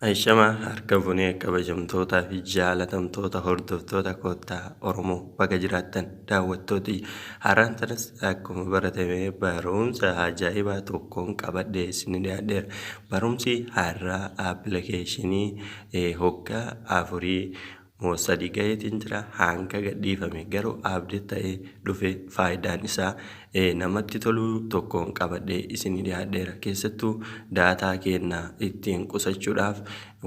Ashama harka funee kabajamtootaa fi jaalatamtoota hordoftoota Koottaa Oromoo, baga jiraattan daawwattooti. Har'aan sanas akkuma baratame barumsa ajaa'ibaa tokkoon qabadhee isin dhiyaadheera. Barumsi har'aa appilikeeshinii hoggaa 4 moo 3 gaheetiin jira, hanga gadhiifame garuu update ta'ee dhufe, faayidaan isaa namatti toluu tokkoon qabadhee isin dhiyaadheera. Keessattuu daataa keenna ittiin qusachuudhaaf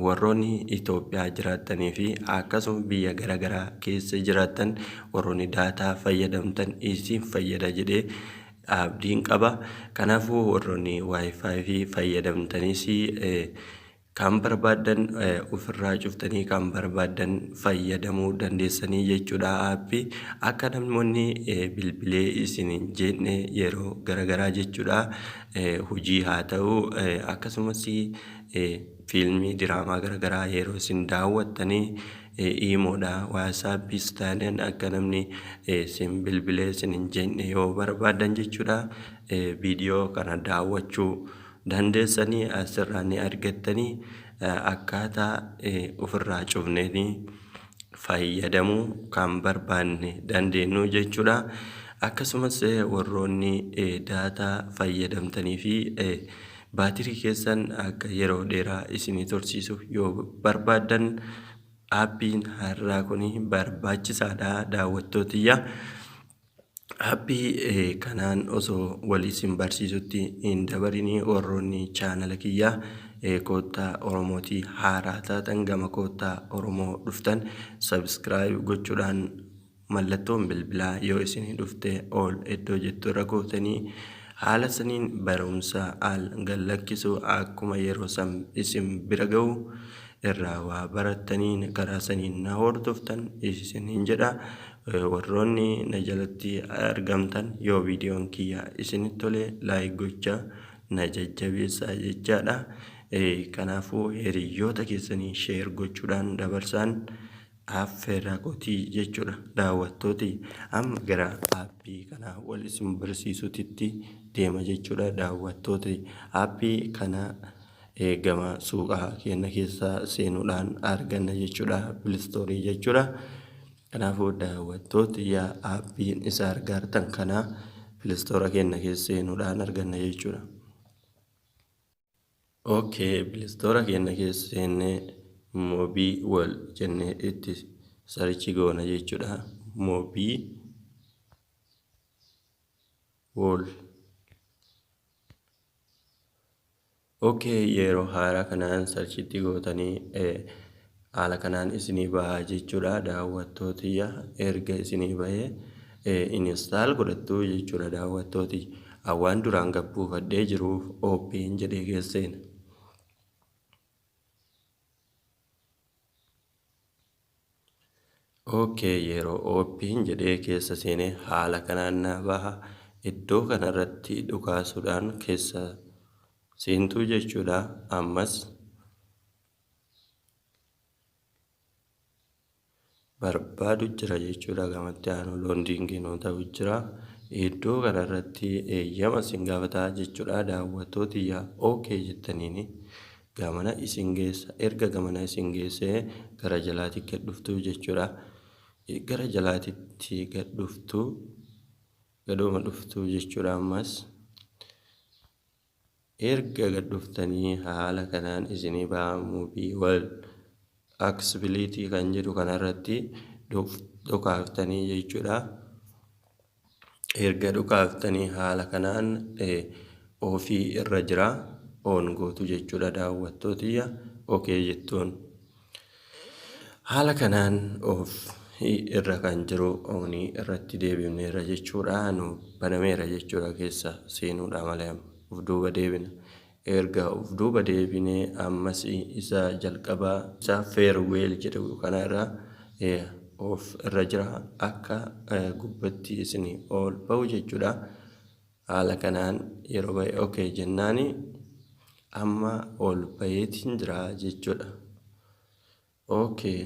warroonni Itoophiyaa jiraattanii fi akkasuma biyya garaagaraa keessa jiraattan, warroonni daataa fayyadamtan isin fayyada jedhee abdiin qaba. Kanaafuu warroonni WiFi fayyadamtanis kan barbaaddan ofirraa cuftanii kan barbaaddan fayyadamuu dandeessanii jechuudha. Aappii akka namoonni bilbilee isin hin jenne yeroo garaagaraa jechuudha. Hojii haa ta'u, akkasumas fiilmii diraamaa garaagaraa yeroo isin daawwattanii, iimoodha, WhatsAppis taanaan akka namni isin bilbilee isin hin jenne yoo barbaaddan jechuudha. Viidiyoo kana daawwachuu dandeessanii asirraa ni argattanii, akkaataa ofirraa cufneenii fayyadamuu kan barbaanne dandeenyu jechuudha. Akkasumas warroonni daataa fayyadamtanii fi baatirii keessan akka yeroo dheeraa isinii tursiisu yoo barbaaddan, aappiin har'aa kun barbaachisaadha, daawwattootiyya. Aappii kanaan osoo wal isin barsiisutti hin dabarinii, warroonni chaanala kiyyaa Koottaa Oromootii haaraa taatan, gama Koottaa Oromoo dhuftan subscribe gochuudhaan, mallattoon bilbilaa yoo isinii dhufte ol iddoo jettu irra gootanii, haala saniin barumsa al gallakkisu akkuma yeroo san isin bira ga'u irraa waa barattanii karaa saniin na hordoftan isiniin jedha. Warroonni na jalatti argamtan, yoo viidiyoon kiyya isinitti tole like gochaa na jajjabeessaa jechaadha. Kanaafuu hiriyoota keessanii share gochuudhaan dabarsaan affeerraa kootii jechuudha, daawwattooti. Amma gara aappii kana wal isin barsiisutitti deema jechuudha, daawwattooti. Aappii kana gama suuqaa keenya keessa seenuudhaan arganna jechuudha, Play Store jechuudha. Kanaafuu daawwattooti, yaa aappiin isa argaartan kana Play Store keenya keessa seenuudhaan arganna jechuudha. Okay, Play Store keenya keessa seennee MobiWall jennee itti search goona jechuudha. MobiWall. Okay, yeroo haala kanaan searchitti gootanii haala kanaan isinii bahaa jechuudha, daawwattootiyya. Erga isinii bahee install godhattu jechuudha, daawwattooti. Waan duraan gabbuufadhee jiruuf open jedhee keessa seena. Okay, yeroo open jedhee keessa seenee haala kanaan naa baha. Iddoo kanarratti dhukaasuudhaan keessa seentuu jechuudha. Ammas barbaadu jira jechuudha. Gamatti aanu loading nuu ta'u jira. Iddoo kanarratti eeyyama isin gaafataa jechuudha, daawwattootiyya. Okay jettaniini gamana isin geessa. Erga gamana isin geessee gara jalaatti gad dhuftu jechuudha. Gara jalaatitti gad dhuftu, gaduma dhuftu jechuudha. Ammas erga gad dhuftanii haala kanaan isinii baha. MobiWall accessibility kan jedhu kanarratti dhukaaftanii jechuudha. Erga dhukaaftanii haala kanaan ofii irra jira, on gootu jechuudha, daawwattootiyya. Okay jettuun. Haala kanaan off irra kan jiru onii irratti deebifneerra jechuudha. Nu banameera jechuudha, keessa seenuudha malee uf duuba deebina. Erga uf duuba deebinee ammas isa jalqabaa isa firewall jedhu kana irra off irra jira, akka gubbatti isinii ol bahu jechuudha. Haala kanaan yeroo bahe okay jennaani amma ol baheetiin jira jechuudha. Okay.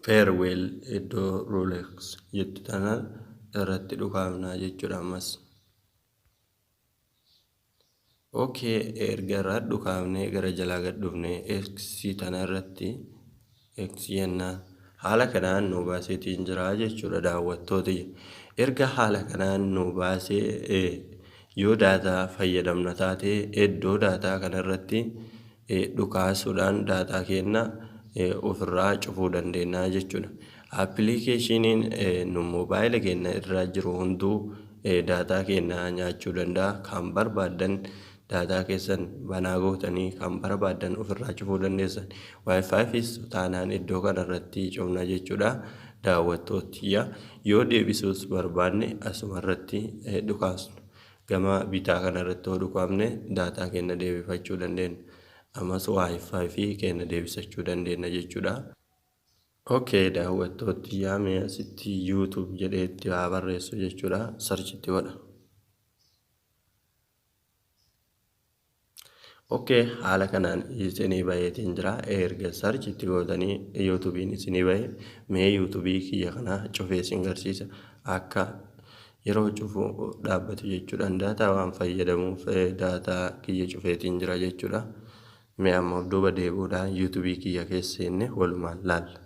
Firewall iddoo rules jettu tana irratti dhukaafnaa jechuudha ammas. Okay, erga irraa dhukaafnee gara jalaa gad dhufnee X tana irratti X jennaan haala kanaan nu baaseetiin jira jechuudha daawwattoota. Erga haala kanaan nu baasee, yoo daataa fayyadamna taate iddoo daataa kanarratti dhukaasuudhaan daataa keenya ofirraa cufuu dandeenya jechuudha. Appilikeeshiniin nu moobaayila keenya irra jiru hunduu daataa keenya nyaachuu danda'a. Kan barbaaddan daataa keessan banaa gootanii kan barbaaddan ofirraa cufuu dandeessan. WiFi'fis taanaan iddoo kanarratti cufna jechuudha. Daawwattootiyya, yoo deebisuus barbaanne asuma irratti dhukaasnu. Gama bitaa kanarratti yoo dhukaafne daataa keenya deebifachuu dandeenya. Ammas WiFi keenya deebisachuu dandeenya jechuudha. Okay, daawwattootiyyaa, mee asitti YouTube jedhee itti haa barreessu jechuudha. Search itti godha. Okay, haala kanaan isinii baheetiin jira. Erga search itti gootanii YouTube'n isinii bahe, mee YouTube'ii kiyya kana cufee isin garsiisa. Akka yeroo cufu dhaabbatu jechuudha. Daataa waan fayyadamuuf daataa kiyya cufeetiin jira jechuudha. Mee amma of duuba deebi'uudhaan YouTube'ii kiyya keessa seenne walumaan laalla.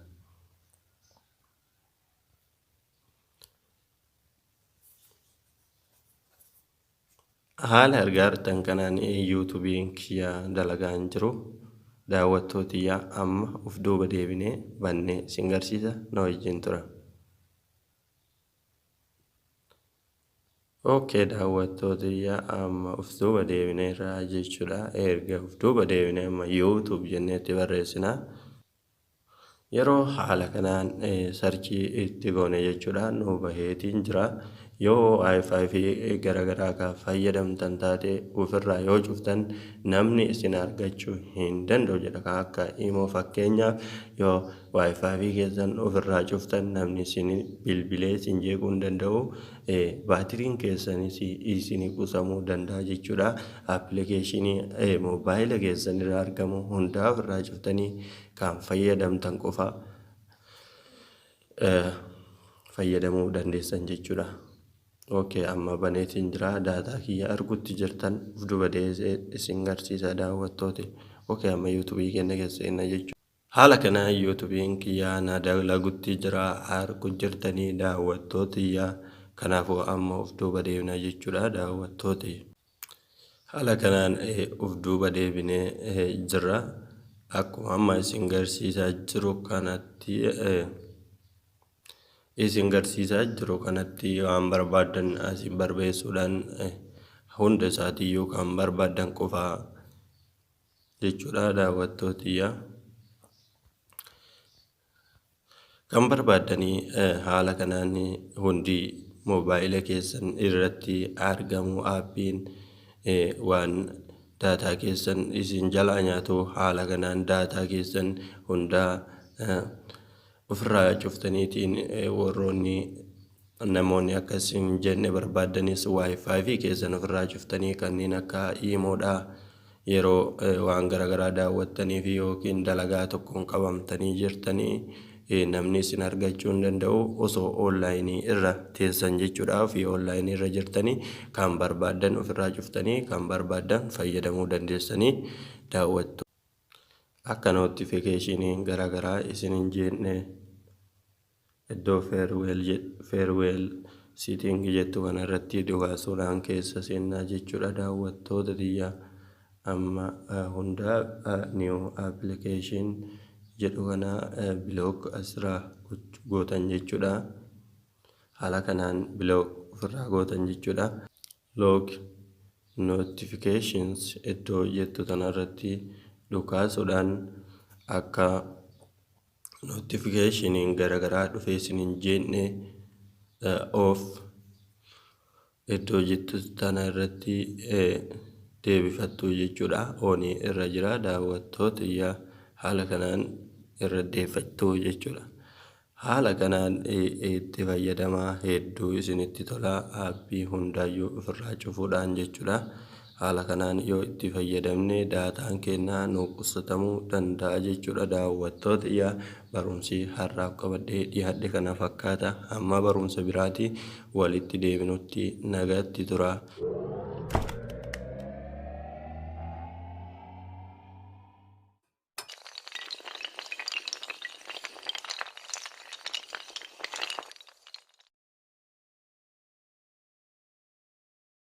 Haala argaa jirtan kanaan YouTube'n kiyya dalagaa hin jiru. Daawwattootiyyaa, amma of duuba deebinee bannee isin garsiisa, na wajjin tura. Okay, daawwattootiyyaa, amma of duuba deebineerra jechuudha. Erga of duuba deebinee amma YouTube jennee itti barreessina. Yeroo haala kanaan search itti goone jechuudha, nu baheetiin jira. Yoo WiFi fi garaagaraa kan fayyadamtan taate ofirraa yoo cuftan namni isin argachuu hin danda'u jedha. Kan akka immoo fakkeenyaaf yoo WiFi keessan ofirraa cuftan namni isin bilbilee isin jeequu hin danda'u. Baatiriin keessanis isin qusamuu danda'a jechuudha. Appilikeeshinii moobaayila keessan irraa argamu hundaa ofirraa cuftanii kan fayyadamtan qofa fayyadamuu dandeessan jechuudha. Okay, amma baneetiin jira. Daataa kiyya argutti jirtan, of duuba deebisee isin garsiisa daawwattooti. Okay, amma YouTube'ii keenya keessa seenna jechuudha. Haala kanaan YouTube'n kiyya na dalagutti jira, argu jirtanii daawwattootiyya. Kanaafuu amma of duuba deebina jechuudha daawwattooti. Haala kanaan of duuba deebinee jirra. Akkuma amma isin garsiisaa jiru kanatti waan barbaaddan asin barreessuudhaan hunda isaatiiyyuu kan barbaaddan qofa jechuudha daawwattootiyya. Kan barbaaddanii haala kanaan hundi moobaayila keessan irratti argamu aappiin waan daataa keessan isin jalaa nyaatu haala kanaan daataa keessan hundaa ofirraa cuftaniitiin warroonni namoonni akkas hin jenne barbaaddanis WiFi keessan ofirraa cuftanii kanneen akka iimoodhaa yeroo waan garaagaraa daawwattanii fi yookiin dalagaa tokkoon qabamtanii jirtanii namni isin argachuu hin danda'u osoo onlaayinii irra teessan jechuudha. Ofii onlaayinii irra jirtanii kan barbaaddan ofirraa cuftanii kan barbaaddan fayyadamuu dandeessanii daawwattu. Akka notificationii garaagaraa isin hin jeeqne iddoo firewall setting jettu kanarratti dhukaasuudhaan keessa seennaa jechuudha daawwattoota tiyya. Amma hundaa new application jedhu kana block asirraa gootan jechuudha. Haala kanaan block ofirraa gootan jechuudha. Lock notifications iddoo jettu kanarratti dhukaasuudhaan akka notificationiin garaagaraa dhufee isin hin jeeqne off iddoo jettu tana irratti deebifattu jechuudha. Onii irra jira daawwattoota, haala kanaan irra deeffattu jechuudha. Haala kanaan itti fayyadamaa, hedduu isinitti tola, aappii hundaayyuu ofirraa cufuudhaan jechuudha. Haala kanaan yoo itti fayyadamne daataan keenya nu qusatamuu danda'a jechuudha daawwattoota. Barumsi har'aaf qabadhee dhiyaadhe kana fakkaata. Hamma barumsa biraati walitti deebinutti nagaatti tura.